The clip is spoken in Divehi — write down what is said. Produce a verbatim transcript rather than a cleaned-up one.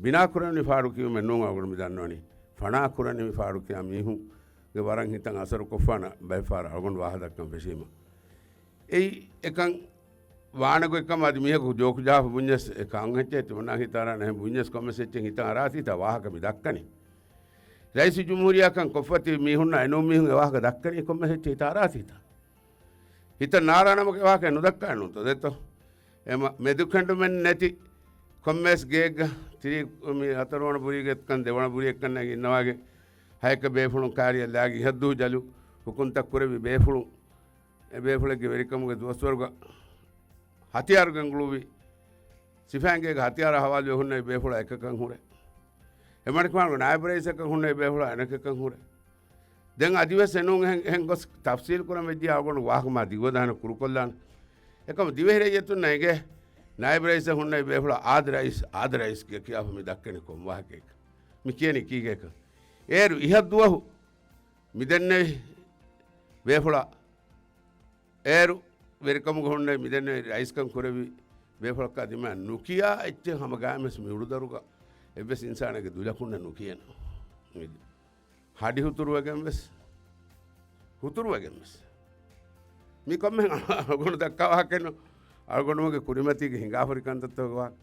ބިނާ ކުރަންވީ ފާޑު ކިޔުމެއް ނޫން އަޅުގަނޑު މި ދަންނަވަނީ. ފަނާ ކުރަންވީ ފާޑު ކިޔާ މީހުންގެ ވަރަށް ހިތަށް އަސަރު ކޮށްފާނަ ބައެއް ފަހަރަށް އަޅުގަނޑު ވާހަކަ ދައްކަން ފެށީމަ. އެއީ އެކަން ވާނެ ގޮތްކަމަށް އަދި މީހަކު ޖޯކް ޖަހާފަ ބުންޏަސް އެ ކަން އެއްޗެއް ތިމަންނާ ހިތަށް އަރާނެ އެހެން ބުންޏަސް ކޮންމެސް އެއްޗެއް ހިތަށް އަރާތީތާ ވާހަކަ މި ދައްކަނީ. ރައީސުލްޖުމްހޫރިއްޔާކަން ކޮށްފަތި މީހުންނާ އެނޫން މީހުން އެ ވާހަކަ ދައްކަނީ ކޮންމެސް އެއްޗެއް ހިތަށް އަރާތީތާ. ހިތަށް ނާރާނަމަކަށް އެ ވާހަކަ ނުދައްކާނެ ނޫންތޯ ދެއްތޯ؟ އެ މަ-، މެދުކެނޑުމެއް ނެތި ކޮންމެސް ގެއެއްގަ ތިރީ މި ހަތަރުވަނަ ބުރީގެ އެއްކަން ދެވަނަ ބުރީ އެއްކަން ނަގި އިންނަވާގެ ހަޔަކަ ބޭފުޅުން ކާރިއަށް ލާގި އިހަށްދުވަހު ޖަލު ހުކުންތައް ކުރެއްވި ބޭފުޅުން އެ ބޭފުޅެއްގެ ވެރިކަމުގެ ދުވަސްވަރުގަ ހަތިޔާރު ގެންގުޅުއްވި ސިފައިންގޭގެ ހަތިޔާރާ ހަވާލުވެ ހުންނެވި ބޭފުޅާ އެކަކަށް ހުރޭ. އެމަނިކުފާނުގެ ނާއިބު ރައީސަކަށް ހުންނެވި ބޭފުޅާ އަނެކަކަށް ހުރޭ. ދެން އަދިވެސް އެނޫން އެހެން، އެހެން ގޮސް ތަފްސީލް ކުރަން ވެއްޖެ އަޅުގަނޑު ވާހަކަ މާ ދިގުވެދާނެ ކުރުކޮށްލާނެ. އެކަމު ދިވެހި ރައްޔިތުންނަށް އެނގޭ ނާއިބު ރައީސަށް ހުންނެވި ބޭފުޅާ އާދަ ރައީސް، އާދަ ރައީސް ގެ ކިޔާފަ މި ދައްކަނީ ކޮން ވާހަކައެއް؟ މި ކިޔަނީ ކީކޭކަ؟ އޭރު އިހަށްދުވަހު މި ދެންނެވި ބޭފުޅާ އޭރު ވެރިކަމުގަ ހުންނެވި މިދެންނެވި ރައީސްކަން ކުރެއްވި ބޭފުޅަކާ ދިމާ ނުކިޔާ އެއްޗެއް ހަމަ ގާތްމެސް މި އުޑުދަރުގަ އެއްވެސް އިންސާނެއްގެ ދުލަކުންނެއް ނުކިޔޭނެ. ހަޑި ހުތުރުވެގެން ވެސް، ހުތުރުވެގެން ވެސް. މި ކޮންމެ އަޅުގަނޑު ދައްކާ ވާހަކައެއް ނޫން. އަޅުގަނޑުމެންގެ ކުރިމަތީގެ ހިނގާފަ ހުރި ކަންތައްތަކުގެ ވާހަކަ.